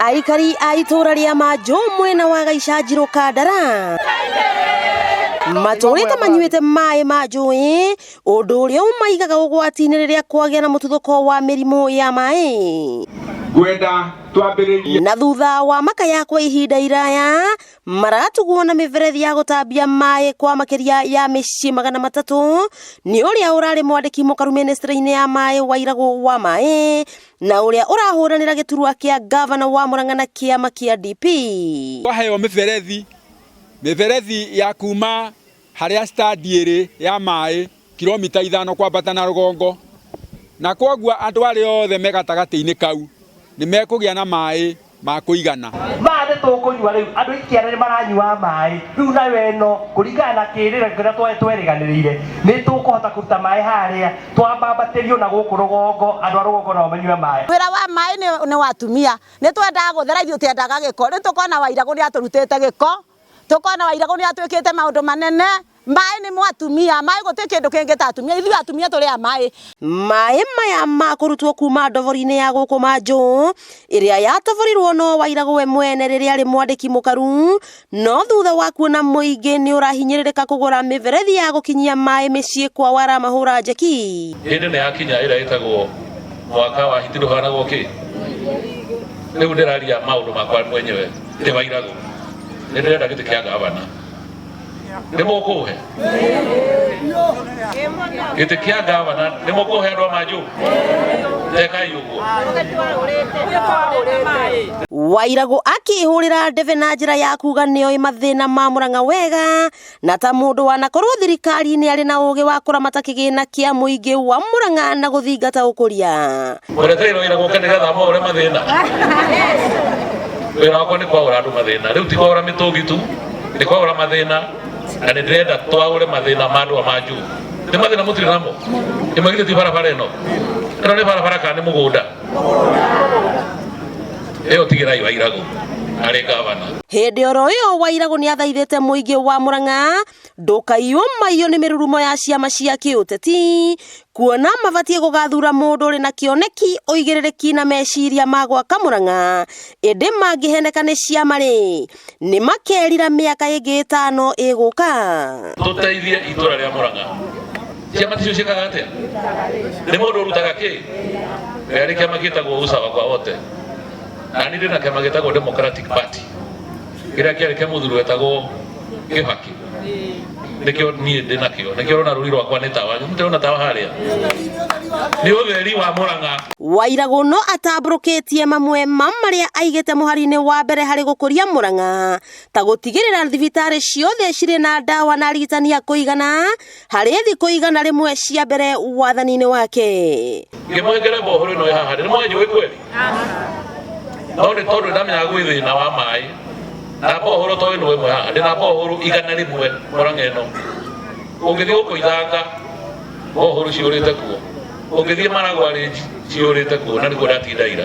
Aikari a itũũra rĩa Manjũ mwena wa Gaicanjirũ Kandara matũrĩte manyuĩte maĩ ma njũĩ, ũndũ ũrĩa ũmaigaga ũgwati-inĩ rĩrĩa kwagĩa na mũtuthũko wa mĩrimũ ya maĩ. Ngwenda twambĩrĩrie. Na thutha wa makaya kwa ihinda iraya maratugwo na mĩberethi ya gũtambia maĩ kwa makĩria ya mĩciĩ 300 nĩ ũrĩa ũrarĩ mwandĩki mũkaru ministry-inĩ ya maĩ Wairagũ wa maĩ na ũrĩa ũrahũranĩra gĩturwa kĩa gavana wa Murang'a na kĩama kĩa DP. Twaheo mĩberethi, mĩberethi ya kuma harĩa stand ĩrĩ ya maĩ kilomita 5 kwambata na rũgongo, na kwoguo andũ arĩa othe me gatagatĩ-inĩ kau nĩ mekũgĩa na maĩ ma kũigana. Maya nĩ tũkũnyua rĩu, andũ ikĩara nĩ maranyua maĩ rĩu, nayo ĩno kũringana na kĩrĩra kĩrĩa twerĩganĩrĩire, nĩ tũkũhota kũruta maĩ harĩa twambambatĩrio na gũkũ rũgongo, andũ a rũgongo nao manyue maĩ. Wĩra wa maĩ nĩ wa atumia, nĩ twendaga gũthera, ithuĩ twendaga gĩko, rĩu tũkona Wairagũ nĩ atũrutĩte gĩko, tũkona Wairagũ nĩ atwĩkĩte maũndũ manene. Maĩ nĩ mo atumia, maĩ gũtirĩ kĩndũ kĩngĩ ta atumia, ithuĩ atumia tũrĩ a maĩ. Maĩ maya ma kũrutwo kuma ndobori-inĩ ya gũkũ Manjũ ĩrĩa yatoborirwo no Wairagũ we mwene rĩrĩa arĩ mwandĩki mũkaru, no thutha wa kuona mũingĩ nĩ ũrahinyĩrĩrĩka kũgũra mĩberethi ya gũkinyia maĩ mĩciĩ kwao aramahũra njeki. Hĩndĩ nĩ yakinya ĩrĩa ĩtagwo mwaka wa hiti ndũhanagwo kĩ. Rĩu ndĩraria maũndũ makwa mwenyewe ndĩ Wairagũ, nĩ ndĩrenda gĩtĩ kĩa gavana. Nĩ mũkũhe gĩtĩ kĩa gavana? Nĩ mũkũhe andũ a Manjũ? Tekai ũguo. Wairagũ akĩhũrĩra ndebe na njĩra ya kuga nĩoĩ mathĩna ma Murang'a wega, na ta mũndũ wanakorwo thirikari-inĩ arĩ na ũgĩ wa kũramata kĩgĩna kĩa mũingĩ wa Murang'a na gũthingata ũkũria. Mwereteire wĩra gũke nĩgetha mwaũre mathĩna. Wĩra wakwa nĩ kwaũra andũ mathĩna. Rĩu ti kwaũra mĩtũngi tu, nĩ kwaũra mathĩna, na nĩ ndĩrenda twaũre mathĩna ma andũ a Manjũ. Nĩ mathĩna mũtirĩ namo? Ĩmwe githĩ ti barabara ĩno? Ĩno nĩ barabara kana nĩ mũgũnda? Ĩyo tigĩrai Wairagũ arĩ gavana. Hĩndĩ oro ĩyo Wairagũ nĩ athaithĩte mũingĩ wa Murang'a ndũkaiywo maiyo nĩ mĩrurumo ya ciama cia kĩũteti, kuona mabatiĩ gũgathura mũndũ ũrĩ na kĩoneki, ũigĩrĩrĩki na meciria ma gwaka Murang'a, ĩndĩ mangĩheneka nĩ ciama rĩ, nĩ makerira mĩaka ĩngĩ 5 ĩgũka. Tũteithie itũra rĩa Murang'a. Ciama ticio ciĩkaga atĩa? Nĩ mũndũ ũrutaga kĩ? Rĩarĩ kĩama gĩtagwo Usawa kwa Wote, na niĩ ndĩ na kĩama gĩtagwo Democratic Party kĩrĩa kĩarĩ kĩa mũthuri wetagwo Kĩbaki, nĩkĩo niĩ ndĩ nakĩo, nĩkĩo ũrona rũri rwakwa nĩ tawa, mũtirona tawa harĩa, nĩ ũtheri wa Murang'a. Wairagũ no atambũrũkĩtie mamwe ma marĩa aigĩte mũhari-inĩ wa mbere harĩ gũkũria Murang'a, ta gũtigĩrĩra thibitarĩ ciothe cirĩ na ndawa na arigitani a kũigana harĩ thikũ 100 cia mbere wathani-inĩ wake. Ngĩmũhengere mbohoro ĩno ĩ haha, nĩ mwanjũĩ kweli? No nĩ tondũ ndamenyaga gwĩ thĩna wa maĩ na mbohoro to ĩno ĩmwe haha, ndĩna mbohoro 100 Murang'a ĩno. Ũngĩthiĩ gũkũ Ithanga mbohoro ciũrĩte kuo, ũngĩthiĩ Maragwa Range ciũrĩte kuo, na nĩkuo ndatinda ira,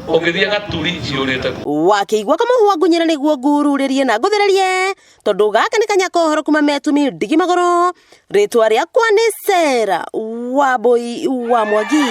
ũngĩthiĩ Gaturi ciũrĩte kuo. Wakĩigua kamũhwa ngunyĩra nĩguo ngururĩrie na ngũthererie, tondũ gaka nĩ kanya kohoro kuma metumi ndigi magũrũ. Rĩtwa rĩakwa nĩ Sarah Wambui wa Mwangi.